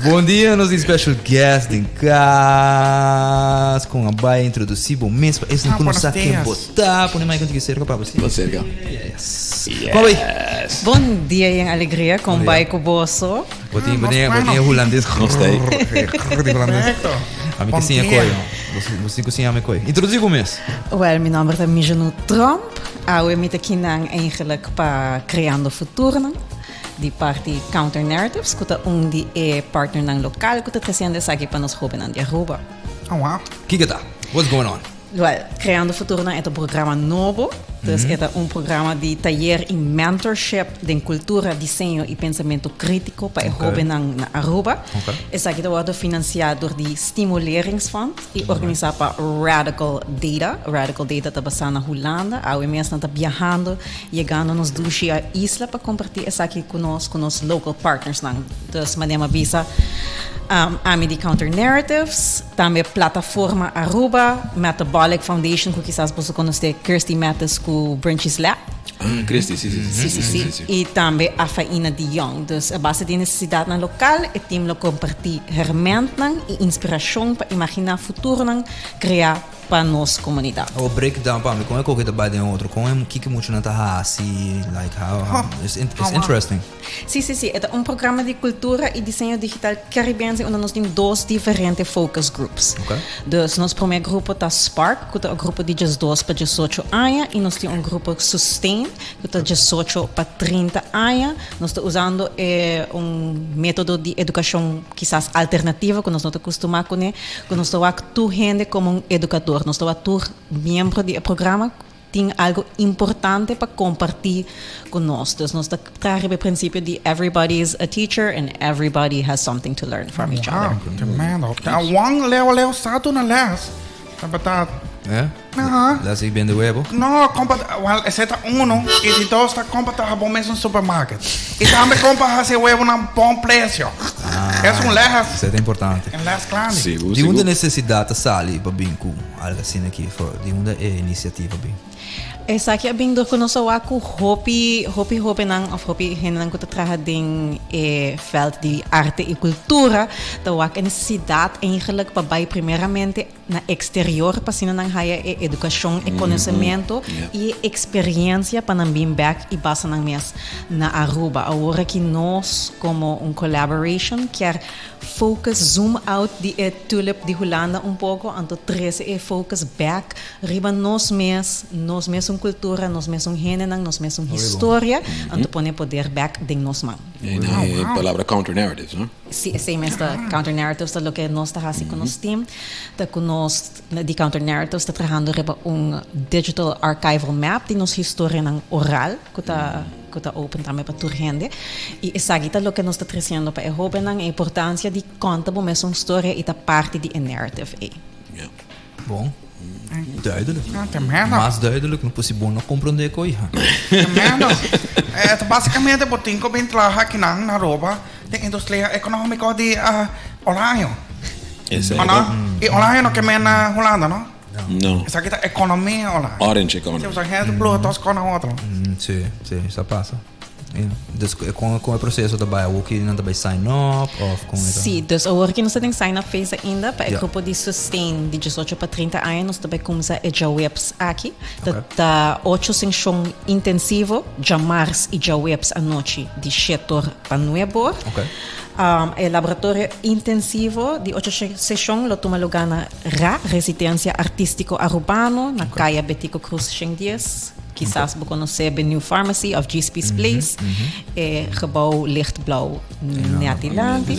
Bon dia, nos tin special guest den cas. Con a bay introduci bo mes pa esnan Ah, cu no buenos sa ken dias. bo ta. Pone mic un tiki cerca pa bo si. Bo cerca. Yes. Con bay? Yes. Bon dia y en alegria con Bon dia. bay cu boso. Bo tin, Ah, bo tin, nos bo tin bueno. hulandes. Nos ta ahí. Di hulandes. Perfecto. A mi Bon que siña dia. kooi. Bo tin cu siña mi kooi. Introduci bo mes. Wel, mi nomber ta Mijanu Tromp. Awe mi ta kinan eigenlijk pa Creando Futuronan. Di parti Counter Narratives ku ta un di e partnernan lokal ku ta tresiendo esaki pa nos hóbennan di Aruba. Oh wow. Kiko ta? What's going on? Wel, Creando Futuronan e ta un programa nobo. Dus e ta un programa di tayer i mentorship den kultura, diseño i pensamentu krítiko pa e hóbennan na Aruba. Esaki ta wòrdu finansiá dor di Stimuleringsfond i organisá pa Radical Data. Radical Data ta basá na Hulanda. Awe mes nan ta biahando Yegando nos dushi a isla pa comparti esaki cu nos, cu nos local partnersnan. Dus manera mi a bisa, ami di Counter Narratives, tambe Plataforma Aruba, Metabolic Foundation cu kisas boso conoce Kirsty Mathis cu Brunchies Lab. Ah, Kirsty, si, si, si. Si, si, si. Y tambe Afaina de Jong. Dus a base di necesidadnan local, e team lo comparti hermentnan y inspiracion pa imagina futuronan crea pa nos comunidad. Awor break it down pa mi, con e coge ta bai den otro? Con e kiko mucho nan ta haci? Like how, how it's, in, it's interesting. Si, si, si. E ta un programa di cultura y diseño digital Caribense unda nos tin dos diferente focus groups. Okay. Dus nos prome grupo ta Spark, cu ta un grupo di 12 pa 18 aña, y nos tin un grupo Sustain, cu ta 18 pa 30 aña. Nos ta usando e un metodo di educacion kisas alternativo cu nos no ta custuma cune, cu nos ta wak tur hende como un educador. Nos ta wak tur miembro di e programa tin algo importante pa comparti cu nos. Dus nos ta traha riba e principio di everybody is a teacher and everybody has something to learn from each other. Wow, tremendo. Ta Juan Leo Leo sa duna les. Tabata. Eh? Aha. Les i bende webo? No, kompa, wel, ese ta uno. I di dos ta kompa traha bo mes un supermarket. I tambe kompa hasi webonan bon presio. Es un les. Esei ta importante. Un les grandi. Sigur, Di unda sigur. nesesidat ta sali pa bin ku algu asina aki? For, di unda e inisiativa bin? Esaki a bin dor ku nos a wak ku hopi, hopi hobennan òf hopi hendenan ku ta traha den e vèlt di arte i kultura ta wak e nesesidat eigenlijk pa bai primeramente na exterior pa asina nan haya e educacion, e conocemento y e experiencia pa nan bin bek y basa nan mes na Aruba. Awor aki nos como un collaboration kier focus, zoom out di e tulip di Hulanda un poco, anto trece e focus bek riba nos mes, nos mesun cultura, nos mesun hendenan, nos mesun historia, anto pone poder bek den nos man. E na e palabra counter narratives, no? Sí, esei mes ta counter narratives ta loke nos ta hasi ku nos team, ta ku nos di counter narratives ta trahando riba un digital archival map di nos historianan oral ku ta ku ta open tambe pa tur hende. I esaki ta loke nos ta tresiendo pa e hóbennan, e importansia di konta bo mesun storia i ta parti di e narrative ei. Ja. Bon. Duidelijk. Ja, tremendo. Mas duidelijk no por si bo no comprende ko hija. Tremendo. Eh, ta basicamente bo tin ku bin traha akinan na Aruba den industria economico di uh, Oranje. Exacto. O no? I Oranje no ke men na Hulanda, no? No. Esaki ta economia Oranje. Orange economy. Si, bo gente pluga tos kon na otro. Mm, sí, sí, sa pasa. Ja. Dus kon kon e proceso ta bai awor ki nan ta bai sign up of kon e ta? Sí, dus awor ki nos ta den sign up phase ainda pa e Ja. grupo di sustain di 18 pa 30 aña nos ta bai kumsa e djaweps aki. Ta Ok. ta ocho senshon intensivo djamars i djaweps anochi di shete or pa nuebe or. Ok. Um, e laboratorio intensivo di ocho seshon lo tuma lugar na RA, Residencia Artístico Arubano, na Kaya Betico Cruz 110. Kisas bo conoce be New Pharmacy of Gispy's Place, e gebouw lichtblauw net dilanti.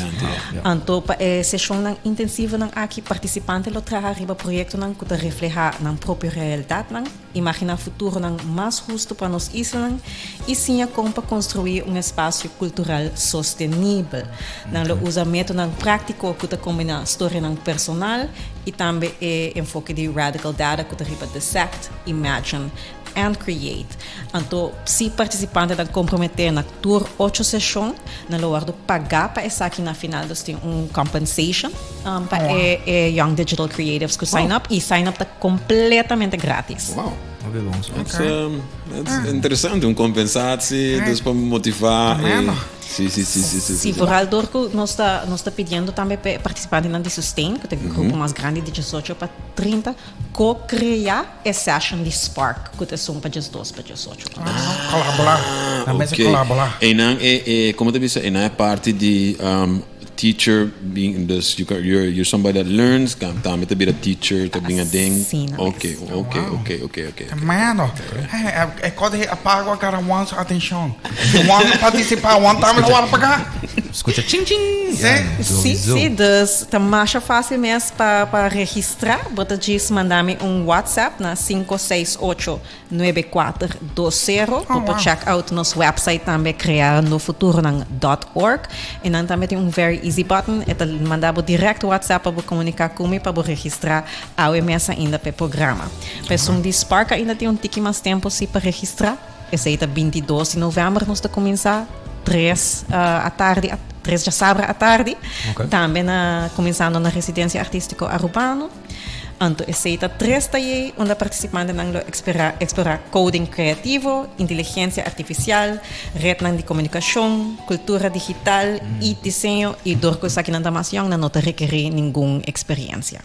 Anto pa e sesionnan intensivonan aki participante lo traha riba proyectonan cu ta refleha nan propio realidadnan, imagina futuronan mas husto pa nos islanan y siña con pa construi un espacio cultural sostenibel. Nan lo usa metonan practico cu ta combina storianan personal y tambe e enfoke di Radical Data cu ta riba dissect, Imagine and Create. Anto si participantenan compromete na tur ocho sesion, nan lo wordo paga pa esaki na final. Dus tin un compensation pa e e Young Digital Creatives cu sign up y sign up ta completamente gratis. Wow. Hopi bon so. That's, that's interesante, un compensatie, dus pa motiva. Tremendo. Si, si, si, si, si. Si, vooral door cu nos ta, nos ta pidiendo tambe pa e participantenan di Sustain, cu ta e grupo mas grandi di 18 pa 30, co-crea e session di Spark, cu ta esun pa 12 pa 18. Colabora. Nan mester colabora. Einan e, e, como ta bisa, einan e parti di um, teacher being dus you can, you're, you're somebody that learns kan tambe ta bira teacher ta bin aden. Asina mes. Okay, okay, okay, okay, okay. Tremendo. Eh, e kos di apago a gara Juan su atencion. Si Juan participa, Juan tambe lo wòrdu pagá. Scucha ching ching. Sí. Ja, Sí, sowieso. sí, dus ta masha fácil mes pa pa registrá. Bo ta djis manda mi un WhatsApp na 568 9420. Oh, Bo por wow. check out nos website tambe creandofuturonan dot org. E nan tambe tin un very easy button. E ta manda bo direct WhatsApp pa bo comunica cu mi pa bo registra awe mes ainda pa e programa. Pa esun di Spark ainda tin un tiki mas tempo si pa registra. Esey ta 22 di november nos ta cuminsa tres atardi, tres djasabra atardi. Okay. Tambe na cuminsando na Residencia Artistico Arubano. Anto esei ta tres tayer unda partisipantenan lo eksplorá coding kreativo, inteligensia artifisial, retnan di komunikashon, kultura digital i diseño i dor ku esakinan ta mas yòn nan no ta rekerí ningun eksperiensia.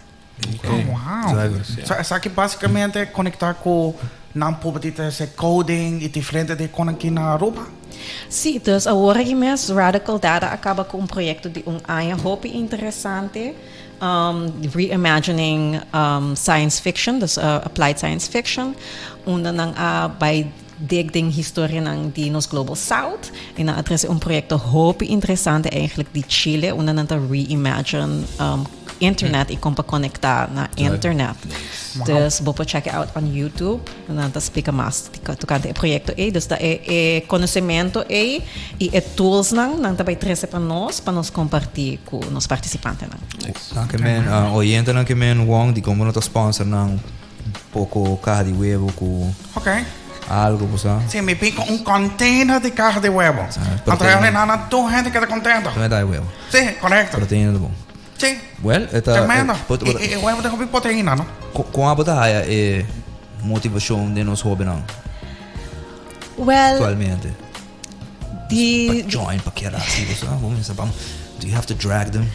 Oh wow! So esaki basikamente konektá ku nan por di ta hasi coding i diferente di konan ki na Aruba? Sí, dus awor aki mes Radical Data a kaba ku un proyekto di un aña hopi interesante. Reimagining science fiction, dus applied science fiction, unda nan a bai dig den historianan di nos Global South y nan a trece un proyecto hopi interesante eigenlijk di Chile unda nan ta reimagine internet y con pa conecta na internet. Dus bo por check it out on YouTube. Nan ta splika mas tokante e proyekto ei. Dus ta e e konosementu ei i e toolsnan nan ta bai trese pa nos pa nos kompartí ku nos partisipantenan. Nan ke men oyentenan ke men wong di komo no ta sponsor nan poko kaha di webo ku Ok. algo bo sa. Si, mi bin ku un container di kaha di webo. Ah, Anto e nan tur hende keda kontento. Tambe ta e webo. Si, korekto. Proteina ta bon. Sí. Well, e ta... Tremendo. E, e, e huevo ta hopi proteína, no? Con abo ta haya e motivacion den nos hobennan? Well, Actualmente. Di, Pa join, pa kera así, bo sa, bo mester bam, do you have to drag them?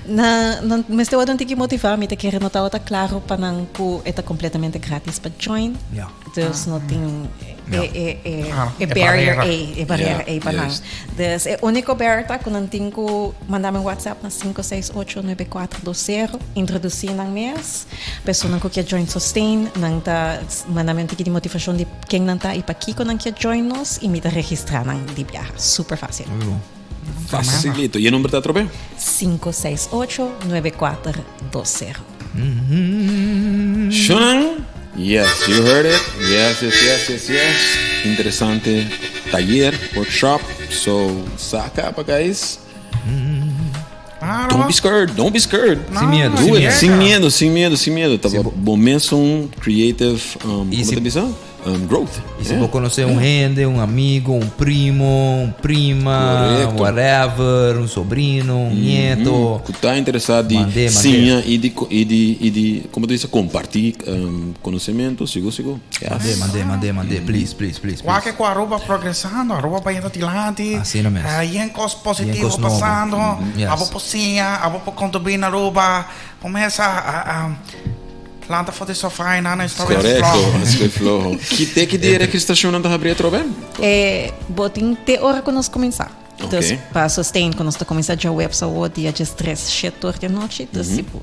Na, nan mester word un tiki motivá, mi ta kere no tabata claro pa nan cu e ta completamente gratis pa join. Ja. Dus no tin e, e, e, Ah, e e barrier barrera. ei, e barrera Ja, ei pa nan. juist. Dus e único barrier ta ku nan tin ku manda mi un WhatsApp na 5689420, introdusí nan mes. Personan ku kier join Sustain, nan ta manda mi un tiki di motivashon di ken nan ta i pakiko nan kier join nos i mi ta registrá nan di biaha. Super fácil. Muy bon. Facilito. I e number ta atrobe? 5689420. Shonan, yes, you heard it. Yes, yes, yes, yes, yes. Interesante taller, workshop. So, saca pa guys. Claro. Don't be scared, don't be scared. Sin miedo, Do sin it. miedo. Sin miedo, sin miedo, sin miedo. Ta Si bo- bo mes un creative, Y como si- ta bisa? Growth. Y si bo conoce un hende, un amigo, un primo, un prima, Correcto. whatever, un sobrino, un nieto. Cu ta interesa di Mandé, mandé. siña y di, y di, y di, como ta bisa, comparti conocemento, sigur, sigur. Yes. Mandé, mandé, mandé, mandé, please, please, please, Wak please. cu Aruba progresando, Aruba bayendo dilanti. Asina mes. Yen cos positivo Yen cos nobo. pasando. Yes. Abo por siña, abo por contribuir na Aruba. Comesa a, a Lanta for di sofá i nan a stop e Correcto, floho. a stop floho. Ki te ki dia registracionnan ta habri atrobe? E bo tin te ora ku nos kuminsá. Ok. Dus pa sustain ku nos ta kuminsá djaweps awor dia diestres shetor di anochi. Dus si bo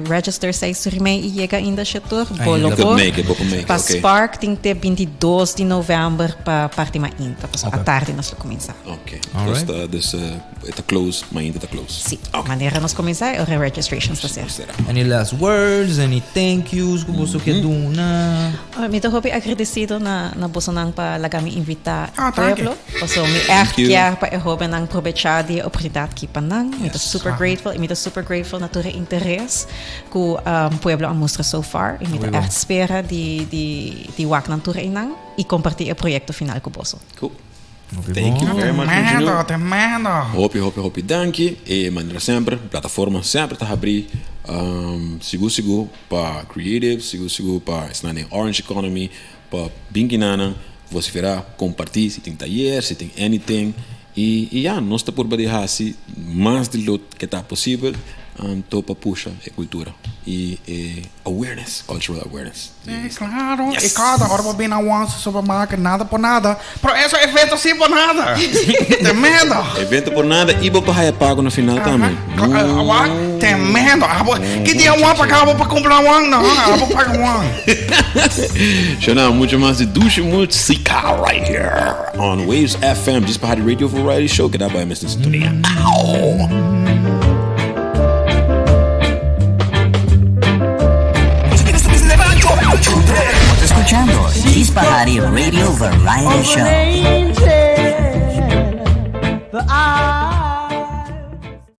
register seis ur i mei i yega ainda shetor, bo Ainda. lo Bo por. por make it, bo por make it, Pa ok. Spark tin te 22 di novèmber pa parti mainta. Pasobra Ok. atardi nos lo kuminsá. Ok. Alright. Dus ta, dus e ta close, mainta ta close. Sí, manera nos kuminsá e ora registrations ta ser. Será. Any last words, any thank yous ku boso ke duna? Mi ta hopi agradecido na na bosonan pa laga mi invitá Ah, danki. pueblo. Paso mi echt you. kier pa e hobennan probechá di e oportunidat ki pa nan. Mi ta super grateful i mi ta super grateful na tur e interes ku pueblo a mustra so far. I mi ta echt spera di di di wak nan tur einan i kompartí e proyekto final ku boso. Cool. Hopi Thank you bon. very much, Tremendo, Engineer. tremendo. Hopi, hopi, hopi danki. E manera semper, plataforma semper ta habrí. Um, sigur, sigur pa creative, sigur, sigur pa esnan den Orange Economy. Pa bin kinanan, vociferá, kompartí si tin tayer, si tin anything. I i ya, nos ta purba di hasi mas di lo ke ta posibel anto pa pusha e kultura i e awareness, cultural awareness. Sí, claro. I kada ora bo bin na Once Supermarket, nada por nada. Pero eso evento sí por nada. Tremendo. Evento por nada i bo por haya pago na final tambe. Awak, tremendo. Abo, ki dia wan pa abo pa kumpra wan? No, abo paga wan. Shona, mucho mas di Dushi Musica right here on Waves FM. Djis pa Hadi Radio Variety Show. Keda bai mes na sintonia. Au! Bo ta escuchando Djis pa Hari Radio Variety Show. The